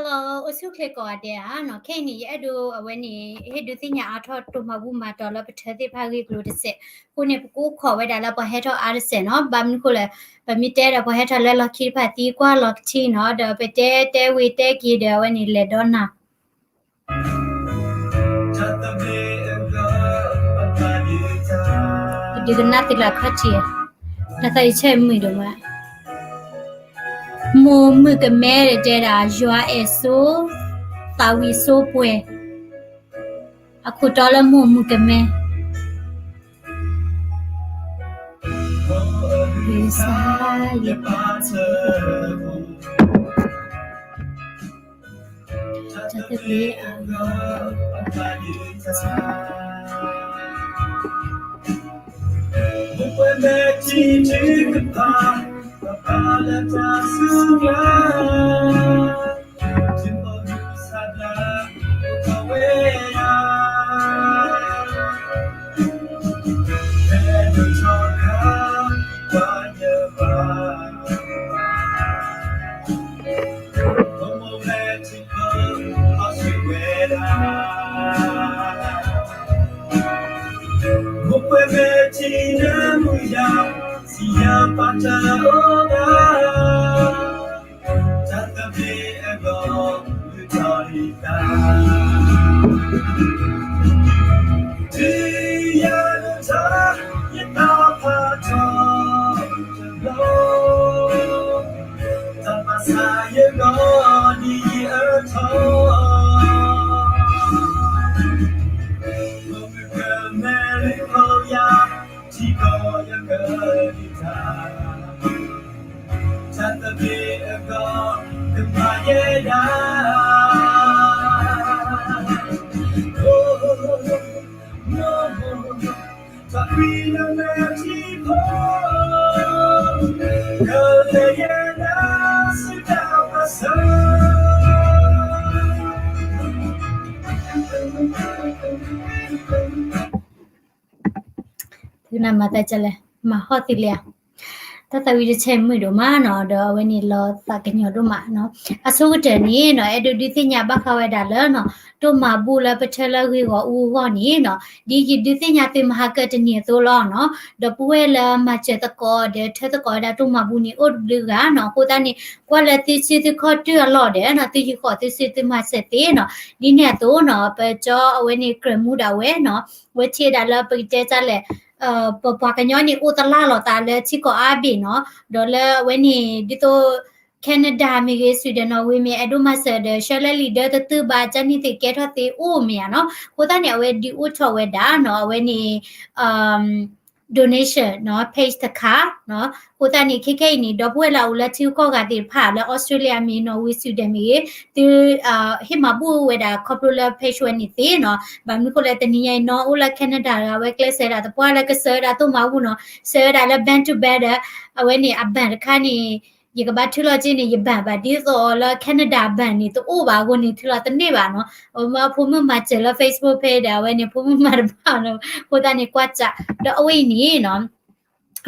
အိၣ်ဆူၣ်ချ့ကိးဂၤဒဲးဧါနီၤ, ခဲအံၤန့ၣ် ယအဲၣ်ဒိးအဝဲန့ၣ် ဟ့ၣ်ဒုးသ့ၣ်ညါအါထီၣ်တိၢ်မၤဘူၣ်မၤတီၤလၢပထၢသ့ၣ်တဖၣ်အဂ့ၢ်အကျိၤတစဲး, အဃိန့ၣ် ပကအိၣ်ခိးဝဲဒၣ်လၢပှၤဟဲထီၣ်အါတစဲးနီၤ, ဘၣ်မနုၤဃိလဲၣ်, ပမ့ၢ်တဲဒီးပှၤဟဲထီၣ်လၢလီၢ်ခံတဖၣ်သံကွၢ်လီၤကထံနီၤ, ဒီးပတဲတဲဝံၤတဲက့ၤဒီးအဝဲန့ၣ်လဲၤဒီးနၤ ဒုးကနၣ်သုလၢအခီၣ်ထံး, တၢ်သးဝံၣ်ဆဲးမုာ်ဒိၣ်မး, မိၢ်မုၣ်ကမဲတဲဒၣ် ယွၤအဲၣ်စိ, သးဝံၣ်စိပှဲၤ, အခိၣ်တီလၢမိၢ်မုၣ်ကမဲ သုကနၣ်မၤသးဒ်လဲၣ်, မၤဟီၣ်သ့လဲၣ်ဧါ. တၢ်သးဝံၣ်တဆဲးမုာ်ဒိၣ်မးနီၤ, ဒီးအဝဲန့ၣ်လီၤသးကညီၤဒိၣ်မးနီၤ. အဆိကတၢၢ်န့ၣ်နီၤ, အဲၣ်ဒိးဒုးသ့ၣ်ညါဘၣ်ဃးဝဲဒၣ်လၢနီၤ, တိၢ်မၤဘူၣ်လၢပထၢလၢဂ့ၢ်ဂီၢ်အူအဂီၢ်န့ၣ်နီၤ, ဒ်ယဒုးသ့ၣ်ညါသုမဟါကၢတနံၤအသိးလီၤနီၤ, ဒီပုၢ်ဝဲၢ်လၢမၤစၢၤသကိးဒီး ထၢသကိးဝဲဒၣ်တိၢ်မၤဘူၣ်န့ၣ် အိၣ်တဘျုးဂၤနီၤ. အဃိသတးန့ၣ် ကွၢ်လၢသုစုသုခီၣ်တုၤအလီၢ်ဒီးနီၤ, သုဟံးဃီၤသုစုသုမၤစၢၤသ့နီၤ. ဒ်န့ၣ်အသိးနီၤ, ပကၠီအဝဲန့ၣ် ကြၢးမူဒၣ်ဝဲနီၤ, ဝဲထံၣ်ဝဲဒၣ်လၢပကတဲတၢ်လဲၣ် ပပှၤကညီန့ၣ် အိၣ်သလၣ်လီၤသးလၢထံကီၢ်အါဘ့ၣ်နီၤ, ဒီးလၢအဝဲန့ၣ် ဒ်သိး Canada မ့ၢ်ဂ့ၤ Sweden နီၤ ဝ့ၢ်မ့ၢ် အဲၣ်ဒိးမၤစၢၤဒီး ဆှၢလၢလံာ်ဒၢတတုၤဘၣ် ကန့ၢ်သ့ၣ်ကဲထီၣ်သ့အိၣ်မ့ၢ်ဧါနီၤ. အဃိသတးန့ၣ် အဝဲဒုးအိၣ်ထီၣ်ဝဲဒၣ်နီၤ, အဝဲန့ၣ် donation နီၤ page တခါနီၤ. အဃိသတးန့ၣ် ခဲခဲအံၤန့ၣ် ဒီပုၢ်ဝဲၢ်လၢအအိၣ်လၢထံဂုၤကီၢ်ဂၤသ့ၣ်တဖၣ် လၢ Australia မ့ၢ် Norway Sweden မ့ၢ်ဂ့ၤ သု ဟ့ၣ်မၤဘူၣ်ဝဲဒၣ်ခီဖျိလၢ page ဝဲန့ၣ်သ့နီၤ. ဘၣ်မနုၤဃိလဲၣ် တနံၤညါအံၤ နီၢ်အိၣ်လၢ Canada တဂၤ အဝဲကျဲးစၢးဒၣ်သပှၢ်လၢကစၢးဝဲဒၣ်တိၢ်မၤဘူၣ်နီၤ, စၢးဝဲဒၣ်လၢ bank to bank ဒီး အဝဲန့ၣ် အ bank တခါန့ၣ် ယကဘၣ်ထုးလီၤက့ၤန့ၣ် ယ bank ဘၣ် ဒ်သိးလၢ Canada အ bank န့ၣ် တအိၣ်ဘၣ်အဃိန့ၣ် ထုးလီၤတန့ၢ်ဘၣ်နီၤ. အဝဲမ့ၢ်အဖိမုၣ်မၤစၢၤလၢ Facebook page ဒီး အဝဲန့ၣ် ဖိမုၣ်မၤတဘၣ်နီၤ. အဃိသတးန့ၣ် ကွၢ်စး ဒီးအဝဲအံၤန့ၣ်နီၤ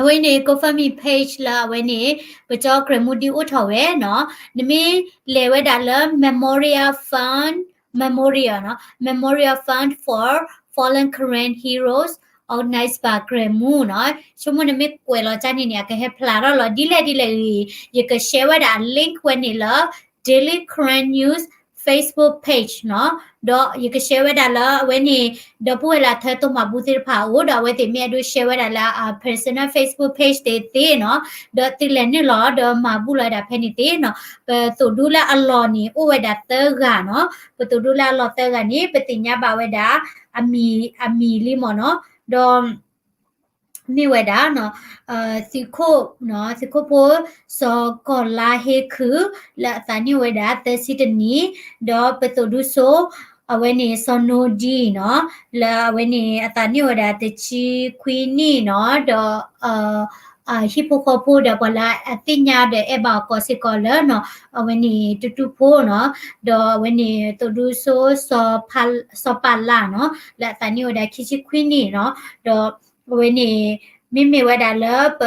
အဝဲန့ၣ် GoFundMe page လၢအဝဲန့ၣ် ပကၠီကြၢးမူဒုးအိၣ်ထီၣ်ဝဲနီၤ. နမ့ၢ်လဲၤဝဲဒၣ်လၢ Memorial Fund, Memorial နီၤ, Memorial Fund for Fallen Karen Heroes, organized by ကြၢးမူနီၤ. ဆိကမိၣ်နမ့ၢ်ကွဲးလီၤကန့ၣ်န့ၣ် အကဟဲဖျါထီၣ်လီၤ. ဒ်လဲၣ်ဒ်လဲၣ်ဂ့ၤ ယက share ဝဲဒၣ် link ဝဲန့ၣ်လၢ Daily Karen News Facebook page နီၤ. ဒီးယက share ဝဲဒၣ်လၢအဝဲန့ၣ် ဒီပုၢ်ဝဲၢ်လၢအထၢတိၢ်မၤဘူၣ်သ့ၣ်တဖၣ်အအိၣ် ဒီးအဝဲသ့ၣ်မ့ၢ်အဲၣ်ဒိး share ဝဲဒၣ်လၢအ personal Facebook page သ့ၣ်သ့ၣ်နီၤ. ဒီးသုလဲၤနုာ်လီၤဒီးမၤဘူၣ်လီၤဝဲဒၣ်ဖဲန့ၣ်သ့ၣ်နီၤ. ပသိၣ်ဒူလၢအလီၢ်န့ၣ် အိၣ်ဝဲဒၣ်သၢဂၤနီၤ. ပသိၣ်ဒူလၢအလီၢ်သၢဂၤန့ၣ် ပသ့ၣ်ညါဘၣ်ဝဲဒၣ် အမံၤ အမံၤလံမ့ၢ်နီၤ. ဒီး မ့ၢ်ဝဲဒၣ် သုးခိၣ် သုးခိၣ်ဖိ စီၤကီၤလါဟ့ခုၣ် လၢအသးနံၣ်အိၣ်ဝဲဒၣ်သၢဆံတနံၣ်, ဒီးပသိၣ်ဒူစိ အဝဲန့ၣ် စီၤနိဒံနီၤ လၢအဝဲန့ၣ် အသးနံၣ်အိၣ်ဝဲဒၣ်တဆံခွံနံၣ်နီၤ, ဒီး ဟံၣ်ဖိဃီဖိဒီးပှၤလၢအသ့ၣ်ညါဒီးအဲၣ်ဘၣ်အီၤကီးစ့ၢ်ကီးလၢနီၤ, အဝဲန့ၣ် တူတူဖိနီၤ, ဒီးအဝဲန့ၣ် သိၣ်ဒူစိ စီၤပၤလၢ်နီၤ လၢအသးနံၣ်အိၣ်ဝဲဒၣ်ခံဆံခွံနံၣ်နီၤ, ဒီးအဝဲန့ၣ် မ့မ့ၢ်ဝဲဒၣ်လၢပ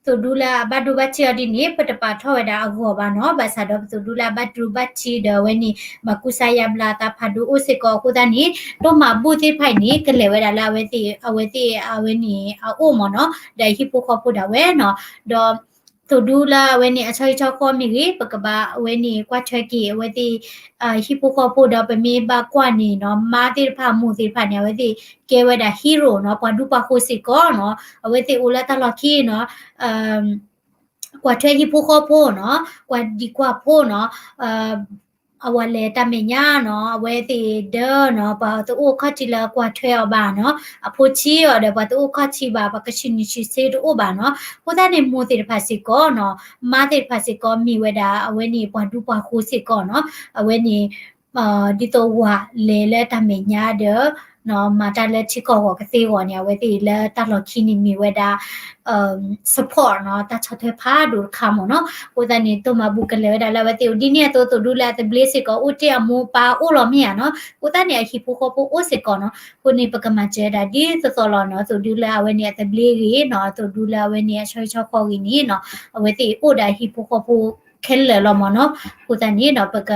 သိၣ်ဒူလၢအဘၣ်ဒိဘၣ်ထံးအီၤဒ်န့ၣ် ပတပာ်ထီၣ်ဝဲဒၣ်အဂီၢ်ဘၣ်နီၤ. ဘၣ်ဆၣ်ဒီးပသိၣ်ဒူလၢအဘၣ်ဒိဘၣ်ထံးဒီးအဝဲန့ၣ် ဘၣ်ကူစါယါဘျါသးဖးဒိၣ်အိၣ်စ့ၢ်ကီးအဃိသတးန့ၣ် တိၢ်မၤဘူၣ်သ့ၣ်တဖၣ်အံၤန့ၣ် ကလဲၤဝဲဒၣ်လၢအဝဲသ့ၣ် အဝဲသ့ၣ်အဝဲန့ၣ်အအိၣ်မ့ၢ်နီၤ ဒီးအဟံၣ်ဖိဃီဖိဒၣ်ဝဲနီၤ. ဒီး သိၣ်ဒူလၢအဝဲန့ၣ် အဆီဟံၣ်ဆီဃီမ့ၢ်ဂ့ၤ ပကဘၣ်အဝဲန့ၣ်ကွၢ်ထွဲက့ၤ အဝဲသ့ၣ် ဟံၣ်ဖိဃီဖိဒီးပမ့ၢ်ဘၣ်ကွၢ်န့ၣ်နီၤ မါသ့ၣ်တဖၣ် မိၢ်သ့ၣ်တဖၣ်န့ၣ် အဝဲသ့ၣ်ကဲဝဲဒၣ် hero နီၤ ပှၤဒူပှၤဃိၤစ့ၢ်ကီးနီၤ အဝဲသ့ၣ်အိၣ်လၢတၢ်လီၢ်ခံနီၤ ကွၢ်ထွဲဟံၣ်ဖိဃီဖိနီၤ ကွၢ်ဒံကွၢ်ဖိနီၤ အဝဲလဲၤတၢ်မဲာ်ညါနီၤ အဝဲသ့ၣ်ဒၢနီၤ ပှၤတအိၣ်ခီၣ်ထံးလၢကွၢ်ထွဲအီၤဘၣ်နီၤ အဖိဆံးအီၤဒီးပှၤတအိၣ်ခီၣ်ထံးဘၣ် ပှၤကဆံးနံၤဆံးဆ့တအိၣ်ဘၣ်နီၤ အဃိသတးန့ၣ် မိၢ်သ့ၣ်တဖၣ်စ့ၢ်ကီးနီၤ မါသ့ၣ်တဖၣ်စ့ၢ်ကီး မ့ၢ်ဝဲဒၣ်အဝဲန့ၣ်ပှၤဒူပှၤဃိၤစ့ၢ်ကီးနီၤ အဝဲန့ၣ် ဒ်သိးဝၤလဲၤလၢတၢ်မဲာ်ညါဒီး မၤတၢ်လၢထံကီၢ်ဂီၤကသ့အဂီၢ်န့ၣ် အဝဲသ့ၣ်လၢတၢ်လီၢ်ခံန့ၣ်မ့ၢ်ဝဲဒၣ် support နီၤ တၢ်ဆီၣ်ထွဲဖးဒိၣ်တခါမ့ၢ်နီၤ အဃိသတးန့ၣ် တိၢ်မၤဘူၣ်ကလဲၤဝဲဒၣ်လၢအဝဲသ့ၣ်အိၣ် ဒ်န့ၣ်အသိးသိၣ်ဒူလၢအသဘျ့စ့ၢ်ကီး အိၣ်တ့ၢ်အမိၢ်ပၢ်အိၣ်လီၤမ့ၢ်ဧါနီၤ အဃိသတးန့ၣ် အဟံၣ်ဖိဃီဖိအိၣ်စ့ၢ်ကီးနီၤ အဃိန့ၣ် ပကမၤစၢၤဒၣ်ဒ်သိးသိးလီၤနီၤ သိၣ်ဒူလၢအဝဲန့ၣ်အသဘျ့ဂ့ၤနီၤ သိၣ်ဒူလၢအဝဲန့ၣ်အဆီဟံၣ်ဆီဃီဂ့ၤန့ၣ်နီၤ အဝဲသ့ၣ်အိၣ်ဒီးအဟံၣ်ဖိဃီဖိခဲလၢာ်လီၤမ့ၢ်နီၤ အဃိသတးန့ၣ်ဒီး ပက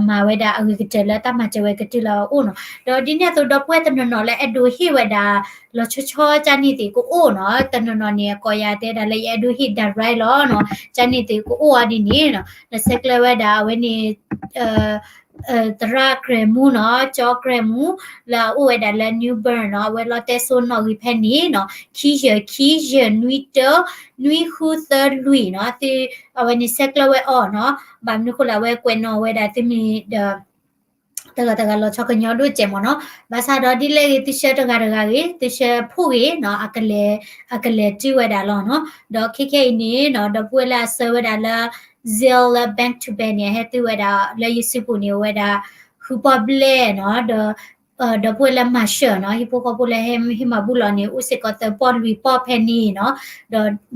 မၤဝဲဒၣ်အဂ့ၤကတၢၢ်လၢတၢ်မၤစၢၤဝဲကတၢၢ်လၢအအိၣ်နီၤ ဒီးဒ်န့ၣ်အသိးဒီပုၢ်ဝဲၢ်တနီၤနီၤလၢအဲၣ်ဒိးဟ့ၣ်ဝဲဒၣ် လီၤဆီဆီကၢ်န့ၢ်သ့ၣ်ကအိၣ်နီၤ တနီၤနီၤန့ၣ် အကိးယၤတဲဒၣ်လၢယအဲၣ်ဒိးဟ့ၣ် direct လီၤနီၤ ကၢ်န့ၢ်သ့ၣ်ကအိၣ်အီၤဒ်န့ၣ်နီၤ နဆဲးကျၢဝဲဒၣ်အဝဲန့ၣ် သရၣ်ကြဲမူနီၤ ကၠီကြဲမူ လၢအအိၣ်ဝဲဒၣ်လၢ New Bern နီၤ အဝဲလီတဲစိနီၣ်ဂံၢ်ဖဲန့ၣ်နီၤ ခံယဲၢ်ခံယဲၢ်နွံတၢ နွံဃုသၢလွံၢ်နီၤ သု အဝဲန့ၣ်ဆဲးကျၢဝဲအီၤနီၤ ဘၣ်မနုၤဃိလၢအဝဲကွဲးနီၣ်ဝဲဒၣ်သုမ့ၢ်ဒီး တဂၤတဂၤလီၤဆီကညီဒိၣ်စဲးမ့ၢ်နီၤ ဘၣ်ဆၣ်ဒီးဒ်လဲၣ်ဂ့ၤ သုဆှၢတဂၤတဂၤဂ့ၤ သုဆှၢဖိဂ့ၤနီၤ အကလဲၤ အကလဲၤတုၤဝဲဒၣ်လီၤနီၤ ဒီးခဲခဲအံၤန့ၣ်နီၤ ဒီပုၢ်ဝဲၢ်လၢအဆှၢဝဲဒၣ်လၢ Zelle လၢ bank to bank န့ၣ် အဟဲတုၤဝဲဒၣ်လၢယစုပူၤန့ၣ် အိၣ်ဝဲဒၣ် ဃုပီၣ်ဘျဲၣ်နီၤ ဒီး ဒီပုၢ်ဝဲၢ်လၢမၤစၢၤနီၤ ဟံၣ်ဖိဃီဖိလၢဟဲဟ့ၣ်မၤဘူၣ်လီၤန့ၣ် အိၣ်စ့ၢ်ကီးသၢပီၣ်လွံၢ်ပီၣ်ဖဲန့ၣ်နီၤ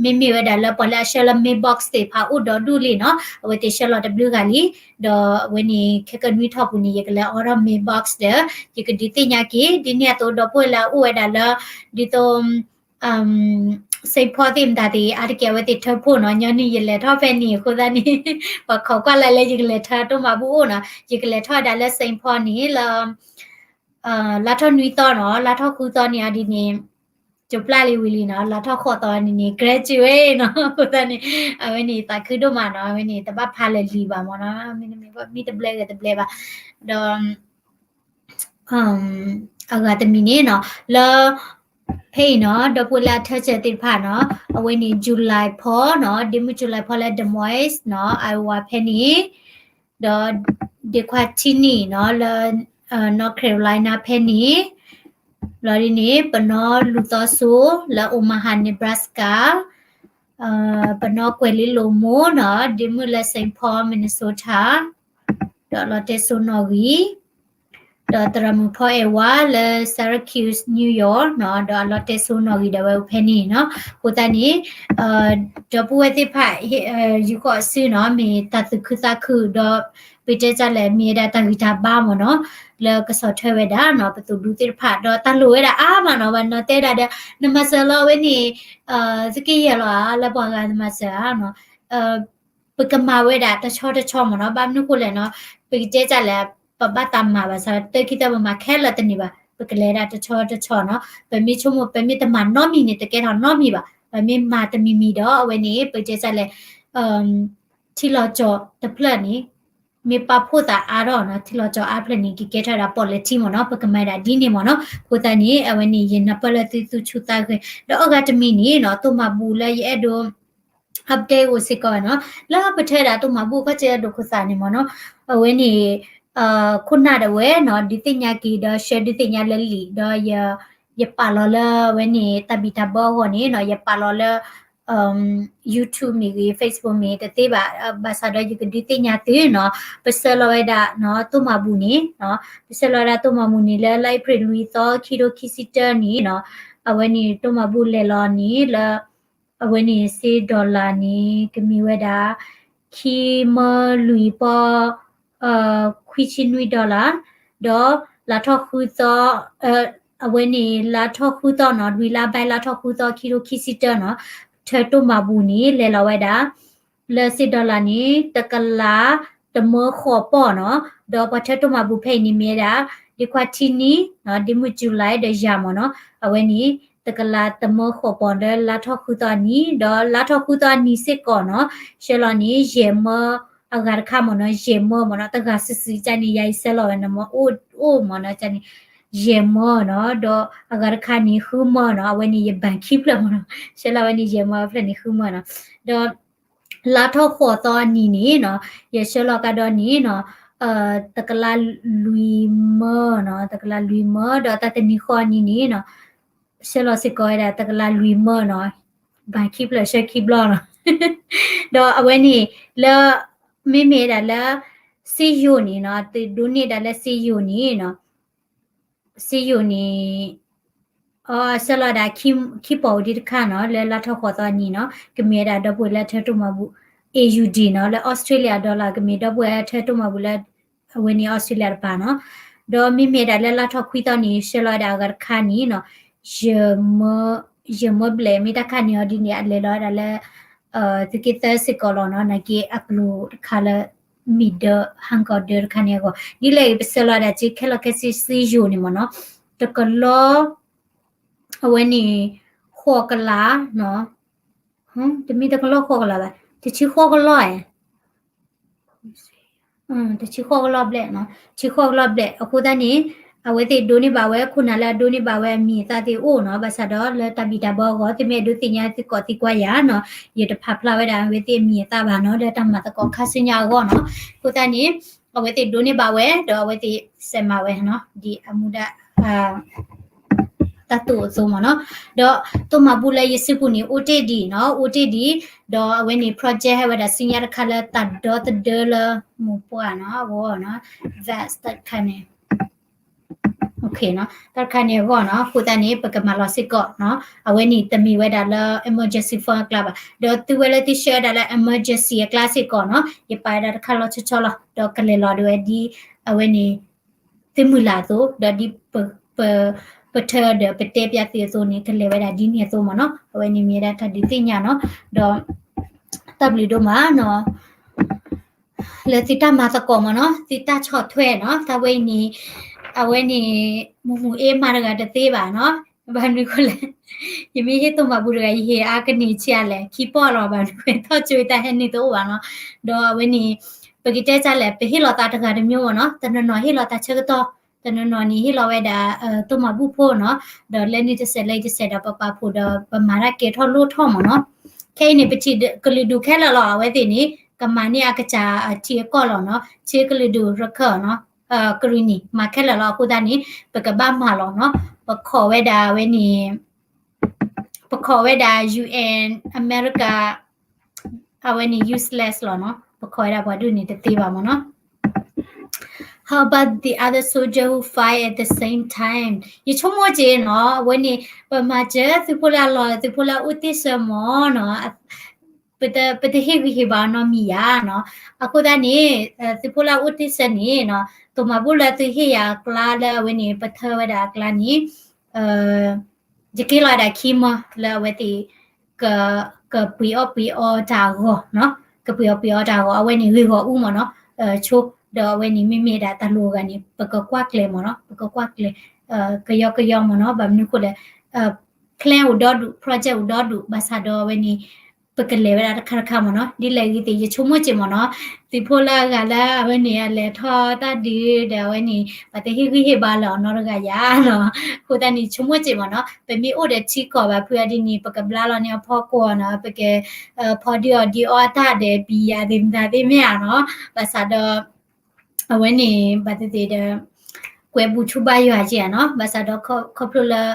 ဒီးမ့မ့ၢ်ဝဲဒၣ်လၢပှၤလၢအဆှၢလၢ mailbox သ့ၣ်တဖၣ်အိၣ်ဒီဒူၣ်လံနီၤ အဝဲသ့ၣ်ဆှၢလီၤတဘျုးဂၤလံ ဒီးအဝဲန့ၣ် ခဲကနွံထီၣ်ပူၤန့ၣ် ယကလဲၤအိးထီၣ် mailbox ဒီး ယကဒုးသ့ၣ်ညါက့ၤ ဒ်န့ၣ်အသိးဒီပုၢ်ဝဲၢ်လၢအအိၣ်ဝဲဒၣ်လၢ ဒ်သိး Saint Paul သ့ၣ်မတၤသ့ၣ် အါတက့ၢ်အဝဲသ့ၣ်ထၢဖှိၣ်နီၤ ညီနုၢ်ယလဲၤထီၣ်ဖဲန့ၣ်အဃိသတးန့ၣ် ပှၤခိးကွၢ်လၢ်လၢယကလဲၤထၢတိၢ်မၤဘူၣ်အိၣ်နီၤ ယကလဲၤထီၣ်ဝဲဒၣ်လၢ Saint Paul န့ၣ်လၢ လါထီၣ်နွံသီနီၤ လါထီၣ်ဃုသီန့ၣ်အဒ်န့ၣ် ကၠိပျၢ်လံဝံၤလံနီၤ လါထီၣ်ဃိးသီန့ၣ်န့ၣ် graduate နီၤ အဃိသတးန့ၣ် အဝဲန့ၣ်သးခုဒိၣ်မးနီၤ အဝဲန့ၣ်တဘၣ်ဖးလၢာ်လံၤဘၣ်မ့ၢ်နီၤ မ့တမ့ၢ်မ့ၢ်တဘျဲဂ့ၤတဘျဲဘၣ် ဒီး အဂၤတမံၤန့ၣ်နီၤ လၢ ဖဲအံၤနီၤ ဒီပုၢ်ဝဲၢ်လၢအထၢစၢၤသ့ၣ်တဖၣ်နီၤ အဝဲန့ၣ် July ဖီနီၤ ဒ့မုၣ် July ဖီလၢ Des Moines နီၤ Iowa ဖဲန့ၣ် ဒီး ဒ့ခွါထံနံၣ်နီၤ လၢ North Carolina ဖဲန့ၣ် လီၤဒ်န့ၣ် ပနီၢ်လူၤသီစိ လၢ Omaha Nebraska ပနီၢ်ကွဲၤလ့လိာ်မိၢ်နီၤ ဒ့မုၣ်လၢ Saint Paul Minnesota ဒီးအလီၤတဲစိနီၣ်ဂံၢ် ဒီးသရၣ်မုၣ်ဖီအဲၣ်ဝါလၢ Syracuse New York နီၤ ဒီးအလီၤတဲစိနီၣ်ဂံၢ်ဒီးဝဲအိၣ်ဖဲန့ၣ်နီၤ အဃိသတးန့ၣ် ဒီပုၢ်ဝဲၢ်သ့ၣ်တဖၣ် ယူၤဃီၤစုနီၤ မ့ၢ်တၢ်သူၣ်ခုသးခုဒီး ပတဲတၢ်လဲၣ် မ့ၢ်ဝဲဒၣ်တၢ်ဂံၢ်တၢ်ဘါမ့ၢ်နီၤ လၢကဆီၣ်ထွဲဝဲဒၣ်နီၤ ပသိၣ်ဒူသ့ၣ်တဖၣ် ဒီးတၢ်လိၣ်ဝဲဒၣ်အါမးနီၤ ဘၣ်နီၤတဲဒၣ်ဒီး နမၤစၢၤလီၤဝဲန့ၣ် သက့ယဲၢ်လီၤဧါ လၢပှၤဂၤနမၤစၢၤဧါနီၤ ပကမၤဝဲဒၣ်တဆီတဆီမ့ၢ်နီၤ ဘၣ်မနုၤဃိလဲၣ်နီၤ ပကတဲတၢ်လဲၣ် ပဘၣ်သးမၤဘၣ်ဆၣ် တၢ်ခံသၢပမၤခဲလၢာ်တန့ၢ်ဘၣ် ပကလဲၤဒၣ်တဆီတဆီနီၤ ပမ့ၢ်ဆိကမိၣ် ပမ့ၢ်တမၤနီတမံၤန့ၣ် တကဲထီၣ်နီတမံၤဘၣ် ပမ့ၢ်မၤတမံၤမံၤဒီး အဝဲန့ၣ် ပကတဲတၢ်လဲၣ် ထံလီၤကီၤတဖျၢၣ်န့ၣ် မ့ၢ်ပာ်ဖှိၣ်သးအါထီၣ်နီၤ ထံလီၤကီၤအါဖျၢၣ်န့ၣ် ကကဲထီၣ်ဝဲဒၣ် policy မ့ၢ်နီၤ ပကမၤဒၣ်ဒ်န့ၣ်မ့ၢ်နီၤ အဃိသတးန့ၣ် အဝဲန့ၣ် ယနၢ်ပၢၢ်လၢသုသူၣ်ဆူၣ်သးဂဲၤ ဒီးအဂၤတမံၤန့ၣ်နီၤ တိၢ်မၤဘူၣ်လၢယအဲၣ်ဒိး update အိၣ်စ့ၢ်ကီးနီၤ လၢပထၢဒၣ်တိၢ်မၤဘူၣ်အခီၣ်ထံးအဒိၣ်ခိၣ်သးန့ၣ်မ့ၢ်နီၤ အဝဲန့ၣ် ခိၣ်နၢ်ဒၣ်ဝဲနီၤ ဒုးသ့ၣ်ညါက့ၤဒီး ဆှၢဒုးသ့ၣ်ညါလၢလံာ် ဒီး ယပာ်လီၤလၢအဝဲန့ၣ် တၢ်ဘံၣ်တၢ်ဘၢအဂီၢ်န့ၣ်နီၤ ယပာ်လီၤလၢ YouTube မ့ၢ်ဂ့ၤ Facebook မ့ၢ်တသ့ဘၣ် ဘၣ်ဆၣ်ဒီးယကဒုးသ့ၣ်ညါသုနီၤ ပဆှၢလီၤဝဲဒၣ်နီၤ တိၢ်မၤဘူၣ်န့ၣ်နီၤ ပဆှၢလီၤဝဲဒၣ်တိၢ်မၤဘူၣ်န့ၣ်လၢ လါအ့ဖြ့ၣ် လွံၢ်သီ ခံထိခံဆံတၢန့ၣ်နီၤ အဝဲန့ၣ်တိၢ်မၤဘူၣ်လဲၤလီၤန့ၣ်လၢ အဝဲန့ၣ်စ့ dollar န့ၣ် ကမ့ၢ်ဝဲဒၣ် ခံမၢလွံၢ်ပီၢ် ခွံဆံနွံ dollar ဒီးလါထီၣ်ဃုသီ အဝဲန့ၣ်လါထီၣ်ဃုသီနီၤ လွံၢ်လါဘၣ်လါထီၣ်ဃုသီ ခံထိခံဆံတၢနီၤ ထၢတိၢ်မၤဘူၣ်န့ၣ် လဲၤလီၤဝဲဒၣ် လၢစ့ dollar န့ၣ် တကလးတမၢဃိးပီၢ်နီၤ, ဒီးပှၤထၢတိၢ်မၤဘူၣ်ဖဲအံၤန့ၣ်မ့ၢ်ဝဲဒၣ် ဒ့ခွါထံနံၤနီၤ, ဒ့မုၢ် July ဒီးယၤမ့ၢ်နီၤ, အဝဲန့ၣ် တကလးတမၢဃိးပီၢ်လၢလါထီၣ်ဃုသီအနံၤ, ဒီးလါထီၣ်ဃုသီအနံၤစ့ၢ်ကီးနီၤ, ဆှၢလီၤန့ၣ် ယဲၢ်မၢအဂၤတခါမ့ၢ်နီၤ, ယဲၢ်မၢမ့ၢ်နီၤ, တဂၤစုာ်စုာ်ကန့ၣ် ယၤအံၤဆှၢလီၤဝဲန့ၣ်မ့ၢ် အိၣ်အိၣ်မ့ၢ်နီၤ, ကန့ၣ် ယဲၢ်မၢနီၤ, ဒီးအဂၤတခါန့ၣ် ဃုမၢနီၤ, အဝဲန့ၣ်ယဘၣ်ခံဖျၢၣ်မ့ၢ်နီၤ, ဆှၢလီၤဝဲန့ၣ် ယဲၢ်မၢဖျၢၣ်န့ၣ် ဃုမၢနီၤ, ဒီး လါထီၣ်ဃိးသီအနံၤန့ၣ်နီၤ, ယဆှၢလီၤကဒီးန့ၣ်နီၤ, တကလးလွံၢ်မၢနီၤ, တကလးလွံၢ်မၢ, ဒီးတၢ်တနံၤဃီအနံၤန့ၣ်နီၤ, ဆှၢလီၤစ့ၢ်ကီးဝဲဒၣ်တကလးလွံၢ်မၢနီၤ, ဘၣ်ခံဖျၢၣ်ဆှၢခံဘျီနီၤ, ဒီးအဝဲန့ၣ်လၢ မ့မ့ၢ်ဒၣ်လၢ စ့ယိၤန့ၣ်နီၤ, သုဒိးန့ၢ်ဒၣ်လၢစ့ယိၤန့ၣ်နီၤ စ့ယိၤန့ၣ် အဆှၢလီၤဒၣ်ခံပီၢ်အိၣ်ဒံးတခါနီၤ, လၢလါထီၣ်ဃိးသီအနံၤနီၤ, ကမ့ၢ်ဝဲဒၣ်ဒီပုၢ်ဝဲၢ်လၢထၢတိၢ်မၤဘူၣ် A U D နီၤ, လၢ Australia dollar ကမ့ၢ်ဒီပုၢ်ဝဲၢ်လၢထၢတိၢ်မၤဘူၣ်လၢ အဝဲန့ၣ် Australia တပၤနီၤ, ဒီးမ့မ့ၢ်ဒၣ်လၢလါထီၣ်ခွံသီန့ၣ် ဆှၢလီၤဝဲဒၣ်အဂၤတခါန့ၣ်နီၤ, ယဲၢ်မၢဘျဲၣ် မ့ၢ်တၢ်ခါန့ၣ်အီၤဒ်န့ၣ် အလဲၤလီၤဝဲဒၣ်လၢ သုးက့သၢစ့ၢ်ကီးလီၤနီၤ, နာ်က့အကျိၤတခါလၢ မ့ၢ်ဒၢ ဟးကီၤဒၢတခါန့ၣ်အဂီၢ်, ဒ်လဲၣ်ဂ့ၤ ပဆှၢလီၤဒၣ်စ့ခဲလၢာ်ခဲဆ့စ့ယိၤန့ၣ်မ့ၢ်နီၤ, တကလီ အဝဲန့ၣ် ဃိးကလးနီၤ, တမ့ၢ်တကလီဃိးကလးဘၣ်, တဆံဃိးကလီဧါ တဆံဃိးကလီဘျဲၣ်, တဆံဃိးကလီဘျဲၣ်, အဃိသတးန့ၣ် အဝဲသ့ၣ်ဒိးန့ၢ်ဘၣ်ဝဲ ခိၣ်နၢ်လၢအဒိးန့ၢ်ဘၣ်ဝဲအမံၤအသၣ်သ့ၣ်အိၣ်နီၤ, ဘၣ်ဆၣ်ဒီးလၢတၢ်ဘံၣ်တၢ်ဘၢအဂီၢ် သုမ့ၢ်အဲၣ်ဒိးသ့ၣ်ညါသုကိးသံကွၢ်ယၤနီၤ, ယတဖးဖျါဝဲဒၣ်အဝဲသ့ၣ်အမံၤအသၣ်ဘၣ်နီၤ, လၢတၢ်မၤသကိးခါဆူညါအဂီၢ်နီၤ, အဃိသတးန့ၣ် အဝဲသ့ၣ်ဒိးန့ၢ်ဘၣ်ဝဲ ဒီးအဝဲသ့ၣ်စဲးမၤဝဲနီၤ, ဒ်အမူဒါ တၢ်တိာ်အသိးမ့ၢ်နီၤ, ဒီးတိၢ်မၤဘူၣ်လၢယစုပူၤန့ၣ် အိၣ်တ့ၢ်ဒံးနီၤ, အိၣ်တ့ၢ်ဒံး, ဒီးအဝဲန့ၣ် project ဟဲဝဲဒၣ်ဆူညါတခါလၢတၢ်ဒီသဒၢလၢမိၢ်ပှၢ်နီၤ, အဂီၢ်နီၤ, vest တခါန့ၣ်, တၢ်တခါန့ၣ်အဂီၢ်နီၤ, အဃိသတးန့ၣ် ပကမၤလီၤစ့ၢ်ကီးနီၤ, အဝဲန့ၣ်တမ့ၢ်ဝဲဒၣ်လၢ emergency fund အကျါဘၣ်, ဒီးသုဝဲလၢသုဆှၢဝဲဒၣ်လၢ emergency အကျါစ့ၢ်ကီးနီၤ, ယပာ်ဝဲဒၣ်တခါလီၤဆီဆီလီၤ, ဒီးကလဲၤလီၤဒၣ်ဝဲဒ် အဝဲန့ၣ် သုမုၢ်လၢ်အသိး, ဒီးဒ်ပ ပထၢဒီးပတဲပျးသုအသိးန့ၣ် ကလဲၤဝဲဒၣ်ဒ်န့ၣ်အသိးမ့ၢ်နီၤ, အဝဲန့ၣ်မ့ၢ်ဝဲဒၣ်တၢ်ဒုးသ့ၣ်ညါနီၤ, ဒီး တၢ်ဘျုးဒိၣ်မးနီၤ, လၢသုတၢ်မၤသကိးမ့ၢ်နီၤ, သုတၢ်ဆီၣ်ထွဲနီၤ, တၢ်ဝဲအံၤန့ၣ်, အဝဲန့ၣ် မုၢ်မုၢ်အ့မၤတဂၤတသ့ဘၣ်နီၤ, ဘၣ်မနုၤဃိလဲၣ်, ယမ့ၢ်ဟ့ၣ်တိၢ်မၤဘူၣ်တဂၤ ယဟ့ၣ်အါကန့ၢ်ဆံးအါလဲၣ်, ခံပီၢ်လီၤ, ဘၣ်မနုၤဃိ ထီၣ်ကၠိတၢ်ဟဲနုာ်တအိၣ်ဘၣ်နီၤ, ဒီးအဝဲန့ၣ် ပကတဲတၢ်လဲၣ်, ပဟ့ၣ်လီၤသးတဂၤတမျိုးမ့ၢ်နီၤ, တနီၤနီၤဟ့ၣ်လီၤသးဆၢကတီၢ်, တနီၤနီၤန့ၣ်ဟ့ၣ်လီၤဝဲဒၣ် တိၢ်မၤဘူၣ်ဖိနီၤ, ဒီးလၢန့ၣ်တစဲးလၢအံၤတစဲးဒီးပပာ်ဖှိၣ်ဒီး ပမၤတၢ်ကဲထီၣ်လိၣ်ထီၣ်မ့ၢ်နီၤ, ခဲအံၤန့ၣ် ပထံၣ်ကလုာ်ဒူၣ်ခဲလၢာ်လီၤ, အဝဲသ့ၣ်န့ၣ် ကမၤန့ၢ်အကစၢ်အထံအကီၢ်လီၤနီၤ, ထံကလုာ်ဒူၣ်ရခၢၣ်နီၤ, ကရံၣ်နံၣ် မၤခဲလၢာ်လီၤ, အဃိသတးန့ၣ် ပကဘၣ်မၤလီၤနီၤ, ပခိးဝဲဒၣ်ဝဲန့ၣ် ပခိးဝဲဒၣ် ယူၣ်အ့ၣ် အမဲရကၤ အဝဲန့ၣ် useless လီၤနီၤ, ပခိးဝဲဒၣ်ပှၤဒ်န့ၣ်တသ့ဘၣ်မ့ၢ်နီၤ. How about the other soldier who fight at the same time? ယဆိကမိၣ်က့ၤနီၤ, အဝဲန့ၣ် ပမၤစၢၤသုးဖိလၢအလီၢ် သုးဖိလၢအအိၣ်တ့ၢ်ဆၢမ့ၢ်နီၤ, ပတဟ့ၣ်ဂံၢ်ဟ့ၣ်ဘါနီတမံၤယါနီၤ. အဃိသတးန့ၣ် သုးဖိလၢအအိၣ်တ့ၢ်ဆၢန့ၣ်နီၤ, တိၢ်မၤဘူၣ်လၢသုဟ့ၣ်ယၤအကျါလၢအဝဲန့ၣ် ပထၢဝဲဒၣ်အကျါန့ၣ် ယကဟ့ၣ်လီၤဝဲဒၣ်ခံမၢလၢအဝဲသ့ၣ် ကပှ့ၤအီၣ်ပှ့ၤအီတၢ်အဂီၢ်နီၤ, ကပှ့ၤအီၣ်ပှ့ၤအီတၢ်အဂီၢ်, အဝဲန့ၣ်ဂ့ၢ်ဂီၢ်အူမ့ၢ်နီၤ, ဆိ ဒီးအဝဲန့ၣ်မ့မ့ၢ်ဒၣ်တၢ်လိၣ်အဂၤန့ၣ် ပကကွၢ်ကျဲၤမ့ၢ်နီၤ, ပကကွၢ်ကျဲၤ ကယီကယီမ့ၢ်နီၤ, ဘၣ်မနုၤဃိလဲၣ် plan အိၣ်ဒီဒူၣ်, project အိၣ်ဒီဒူၣ်, ဘၣ်ဆၣ်ဒီးအဝဲန့ၣ် ပကလဲၤဝဲဒၣ်တခါတခါမ့ၢ်နီၤ, ဒ်လဲၣ်ဂ့ၤသ့ၣ် ယဆိကမိၣ်က့ၤမ့ၢ်နီၤ, သုးဖိလၢအဂၤလၢအဝဲန့ၣ် အလဲၤထီၣ်တၢ်ဒုးဒီးအဝဲန့ၣ် ပှၤတဟ့ၣ်ဂံၢ်ဟ့ၣ်ဘါလၢအီၤနီတဂၤယါနီၤ, အဃိသတးန့ၣ် ဆိကမိၣ်က့ၤမ့ၢ်နီၤ, ပမ့ၢ်အိၣ်ဒီးထံကီၢ်ဘၣ်ဖုးအီၤဒ်န့ၣ် ပကဘျါလီၤန့ၢ်အဖီခိၣ်နီၤ, ပက ဖီဒုးအီၤဒုးအီတၢ်ဒီးပံၤယၤသ့ၣ်မတၤသ့ၣ်မ့ၢ်ဧါနီၤ, ဘၣ်ဆၣ်ဒီး အဝဲန့ၣ် ဘၣ်သ့ၣ်သ့ၣ်ဒီး ကွဲဘူးဆူဘါယွၤက့ၤဧါနီၤ, ဘၣ်ဆၣ်ဒီးခီဖျိလၢ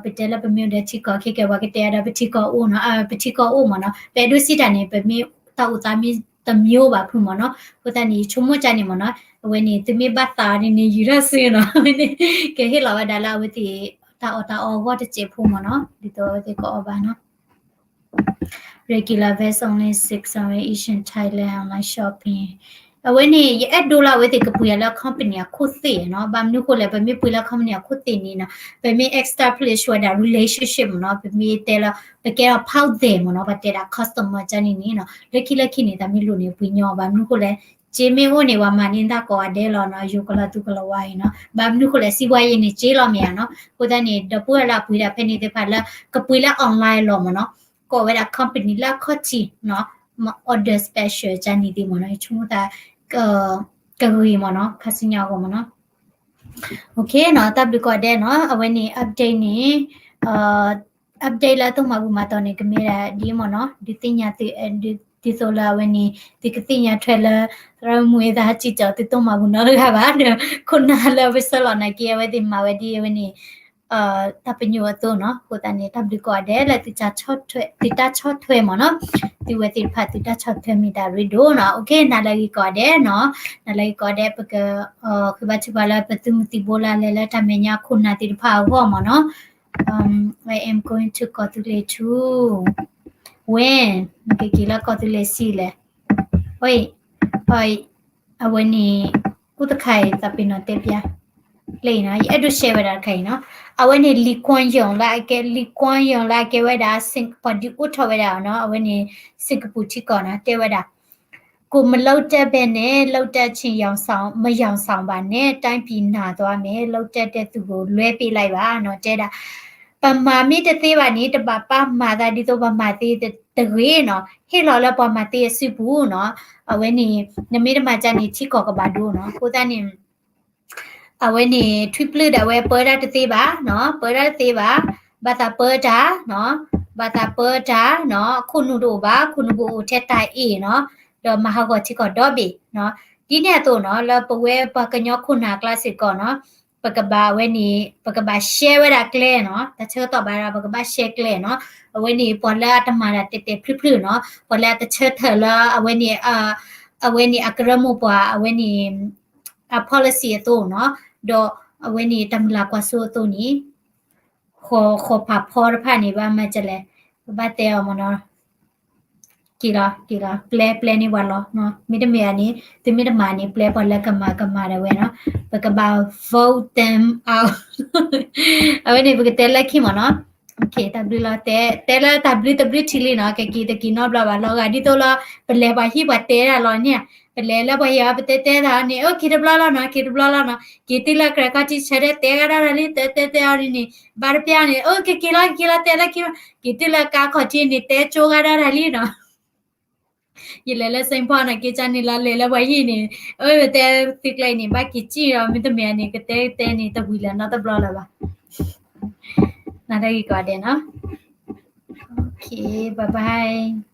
ပတဲလၢပမ့ၢ်အိၣ်ဒီးထံကီၢ်ခဲကဲ ပှၤကတဲဒီးပထံကီၢ်အိၣ်နီၤ, ပထံကီၢ်အိၣ်မ့ၢ်နီၤ, ပအဲၣ်ဒိးစံးတၢ်န့ၣ် ပမ့ၢ်တၢ်အိၣ်သးမ့ၢ်တမျိုးဘၣ်ဖုးမ့ၢ်နီၤ, အဃိသတးန့ၣ် ယဆိကမိၣ်ကန့ၣ်မ့ၢ်နီၤ, အဝဲန့ၣ် သုမ့ၢ်ဘၣ်သးဒ်န့ၣ် ယံာ်ထီၣ်စုနီၤ, အဝဲန့ၣ် ကဟ့ၣ်လီၤဝဲဒၣ်လၢအဝဲသ့ၣ် တၢ်အီၣ်တၢ်အီအဂီၢ်တစဲးဖိမ့ၢ်နီၤ, ဒ်သိးအဝဲသ့ၣ်ကအီၣ်ဘၣ်နီၤ. Regular vest only six hundred each in Thailand online shopping. အဝဲန့ၣ် ယအဲၣ်ဒိးလၢအဝဲသ့ၣ်ကပှ့ၤအီၤလၢ company အခိၣ်သ့ၣ်နီၤ. ဘၣ်မနုၤဃိလဲၣ်, ပမ့ၢ်ပှ့ၤလၢ company အခိၣ်သ့ၣ်န့ၣ်နီၤ, ပမ့ၢ် establish ဝဲဒၣ် relationship မ့ၢ်နီၤ, ပမ့ၢ်တဲလၢ ပကဲထီၣ် ဖီၣ်သဲး မ့ၢ်နီၤ, ပတဲဒၣ် customer ကန့ၣ်န့ၣ်နီၤ, လၢခံလၢခံန့ၣ် တၢ်မ့ၢ်လိၣ်န့ၣ် ပှ့ၤညီအီၤ. ဘၣ်မနုၤဃိလဲၣ်, စ့မ့ၢ်အိၣ်န့ၣ် ပှၤမၤန့ၢ်တၢ်ကိးဂၤဒဲးလီၤနီၤ, ယိၤကလီၤသူကလီၤဝါအံၤနီၤ. ဘၣ်မနုၤဃိလဲၣ်, စံးဘှါယဲန့ၣ် စ့လီၤမ့ၢ်ဧါနီၤ. အဃိသတးန့ၣ် ဒီပုၢ်ဝဲၢ်လၢအပှ့ၤဒၣ်ဖဲန့ၣ်သ့ၣ်တဖၣ်လၢ ကပှ့ၤလၢ online လီၤမ့ၢ်နီၤ, ကိးဝဲဒၣ် company လၢအခီၣ်ထံးနီၤ, order special ကန့ၣ်သ့ၣ်မ့ၢ်နီၤ, ယဆိကမိၣ်သး ကဂ့ၤမ့ၢ်နီၤ, ခါဆူညါအဂီၢ်မ့ၢ်နီၤ. နီၤ, တၢ်ဘျုးကိးဂၤဒဲးနီၤ. အဝဲန့ၣ် update န့ၣ် update လၢအတိၢ်မၤဘူၣ်မၤတီၢ်န့ၣ် ကမ့ၢ်ဒၣ်ဒ်မ့ၢ်နီၤ, ဒုးသ့ၣ်ညါသု, ဒ်သိးလၢအဝဲန့ၣ် သုကသ့ၣ်ညါထွဲလၢ သရၣ်မုၣ်အသးဟးစံၣ်ကၠီၤသုတိၢ်မၤဘူၣ်နီတဂၤဘၣ်ဒီး ခိၣ်နၢ်လၢအဝဲဆှၢလီၤနာ်က့ အဝဲသ့ၣ်မၤဝဲဒ်အဝဲန့ၣ် တၢ်ပညိၣ်အသိးနီၤ. အဃိသတးန့ၣ် တၢ်ဘျုးကိးဂၤဒဲးလၢ သုတၢ်ဆီၣ်ထွဲမ့ၢ်နီၤ, သုဝဲသ့ၣ်တဖၣ်သုတၢ်ဆီၣ်ထွဲမ့ၢ်တၢ်ရ့ဒိၣ်နီၤ. နၤလၢအဂ့ၤကိးဂၤဒဲးနီၤ, နၤလၢအဂ့ၤကိးဂၤဒဲး. ပကဃ့ဘါထုကဖၣ်လၢပသုးမုၢ်သံၣ်ဘိလၢအလဲၤလၢတၢ်မဲာ်ညါခိၣ်နၢ်သ့ၣ်တဖၣ်အဂီၢ်မ့ၢ်နီၤ. I am going to ကီၢ်သူလ့ၤထူ ဝဲ, နကက့ၤလၢကီၢ်သူလ့ၤဆံးလဲၣ်. အဝဲန့ၣ် အိၣ်တခါအံၤ သးပ့ၤနီၣ်တဲပျါ လၢအံၤနီၤ, ယအဲၣ်ဒိး share ဝဲဒၣ်တခါအံၤနီၤ. အဝဲန့ၣ် Lee Kuan Yew လၢအကဲ, Lee Kuan Yew လၢအကဲဝဲဒၣ် ပှၤဒုးအိၣ်ထီၣ်ဝဲဒၣ်နီၤ, အဝဲန့ၣ် စ့ၣ်ကပူၤထံကီၢ်နီၤ, တဲဝဲဒၣ် ကိုယ်မလုပ်တတ်ဘဲနဲ့ လုပ်တတ်ချင်ယောင်ဆောင်, မယောင်ဆောင်ပါနဲ့, တိုင်းပြည်နာသွားမယ်, လုပ်တတ်တဲ့သူကို လွှဲပေးလိုက်ပါ နီၤ, တဲဒၣ် ပမၤမ့ၢ်တသ့ဘၣ်န့ၣ် တဘၣ်ပာ်မၤသးဒ်သိးပှၤမၤသ့တဂ့ၤနီၤ, ဟ့ၣ်လီၤလၢပှၤမၤသ့အစုပူၤနီၤ. အဝဲန့ၣ် နမ့ၢ်တမၤဒ်န့ၣ် ထံကီၢ်ကဘၣ်ဒိနီၤ. အဃိသတးန့ၣ် အဝဲန့ၣ် ထွံၣ်ပျုၢ်ဒၣ်ဝဲပၢတၢ်တသ့ဘၣ်နီၤ, ပၢတၢ်တသ့ဘၣ်, ဘၣ်သးပၢတၢ်နီၤ, ဘၣ်သးပၢတၢ်နီၤ, ခိၣ်နူာ်တအိၣ်ဘၣ်, ခိၣ်နူာ်ပအိၣ်ထဲတၢ်အ့ၣ်နီၤ, ဒီးမၤဟးဂီၤထံကီၢ်ဒီဘ့ၣ်နီၤ. ဒ်န့ၣ်အသိးနီၤ လၢပဝဲပှၤကညီခိၣ်နၢ်အကျါစ့ၢ်ကီးနီၤ, ပကဘၣ်အဝဲန့ၣ် ပကဘၣ် share ဝဲဒၣ်ကျဲနီၤ, တၢ်ဆၢကတီၢ်ဘၣ်ဒီး ပကဘၣ် share ကျဲနီၤ. အဝဲန့ၣ်ပှၤလၢအတမၤတၢ်တဲာ်တဲာ်ဖျုးဖျုးနီၤ, ပှၤလၢအတဆၢထၢၣ်လၢအဝဲန့ၣ် အဝဲန့ၣ်အကရၢမိၢ်ပှၢ် အဝဲန့ၣ် အ policy အသိးနီၤ, ဒီးအဝဲန့ၣ်တၢ်မုၢ်လၢ်ကွၢ်စိအသိးန့ၣ် ဃီၤဃီၤဖးဖီတဖၣ်န့ၣ် ဘၣ်မၤဒ်လဲၣ်, ပဘၣ်တဲအီၤမ့ၢ်နီၤ. က့ၤလီၤ က့ၤလီၤ ပျဲ ပျဲန့ၢ်ပှၤလီၤ. မ့တမ့ၢ်န့ၣ် သုမ့ၢ်တမၤန့ၣ် ပျဲပှၤလၢကမၤကမၤဒၣ်ဝဲနီၤ, ပကဘၣ် vote them out. အဝဲန့ၣ် ပကတဲလၢခံမ့ၢ်နီၤ. တၢ်ဘျုးလီၤ, တဲလၢတၢ်ဘျုးတဘျုးထံလံနီၤ, ကက့ၤတက့ၤနီတဘျီဘၣ်, လီၤဂာ်ဒ်သိးလၢ ပလဲၤပှၤဟံၣ်ပှၤတဲတၢ်လီၤန့ၣ်, ပလဲၤလၢပှၤဟံၣ်အီၤ ပတဲတဲတၢ်န့ၣ် အိၣ်က့ၤတဘျီလီၤနီၤ, က့ၤတဘျီလီၤနီၤ, က့ၤတုၤလၢကြဲၤခီၣ်ထံး ဆၢထၢၣ်တဲဂၤဒၣ်တၢ်လံ, တဲတဲတဲအီၤဒ်န့ၣ် ဘၣ်တပျၢ်န့ၣ် အိၣ်က့ၤက့ၤလီၤ က့ၤလီၤ တဲလၢခံ, က့ၤတုၤလၢကါခီၣ်ထံးန့ၣ် တဲကၠိဂၤဒၣ်တၢ်လံနီၤ. ယလဲၤလၢ Saint Paul နီၤ က့ၤကန့ၣ်လီၤ လဲၤလၢပှၤဟံၣ်န့ၣ်, အဝဲတဲသုကျဲအံၤန့ၣ် ဘၣ်က့ၤစံၣ်ဒီး မ့တမ့ၢ်န့ၣ် ကတဲတဲန့ၣ် တဝံၤလၢၤနီတဘျီလၢၤဘၣ်. နၤတဂ့ၤကိးဂၤဒဲးနီၤ. Okay, bye bye.